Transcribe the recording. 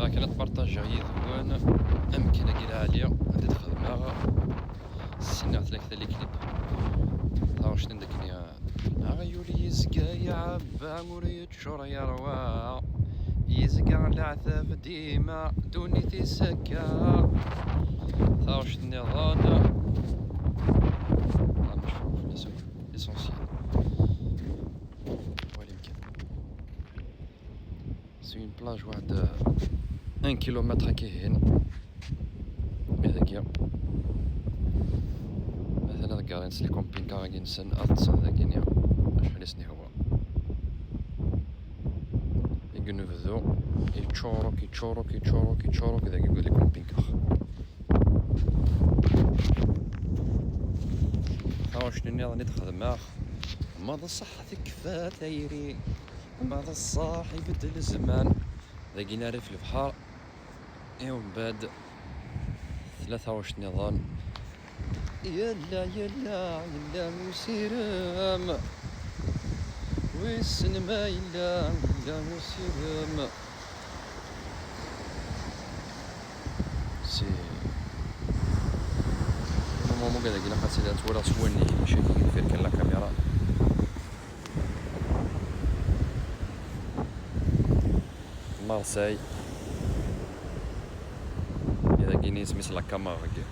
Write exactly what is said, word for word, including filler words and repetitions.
Akken ad partajiɣ yid-wen amkan-agi lɛali anda d-xedmeɣ ssneɣ tlakta les clips. Taɣect n dakken aɣyul yezga iɛebba ur yeččur yerwa, yezga leɛtab dima ddunit-is akka. Taɣect nniḍen ah, ma cfiɣ fell-as, l'essentiel. Walim kan. C'est une plage واحد un kilomètre هكا هين. Mais dagi مثلا ثقارين سلي كومبينكار هاكي نسن أتصل داكينيا. شحال يسني هو يقنبذو يتشورك يتشورك يتشورك يتشورك داكي يقول لي كومبينكار. Taɣect nniḍen i d-xedmeɣ. Ma d ṣṣeḥ tekfa tayri, ma d ṣṣeḥ ibeddel zzman. Dagi nari f lebḥer. Iwembad tella taɣect nniḍen. Yella yella yella usirem. Wissen ma yella yella usirem. Si moment-agi ilaq ad tili ad twalaḍ s wallen-ik, mačči deffir kan la caméra. Marseille. Dagi isem-is la Camargue.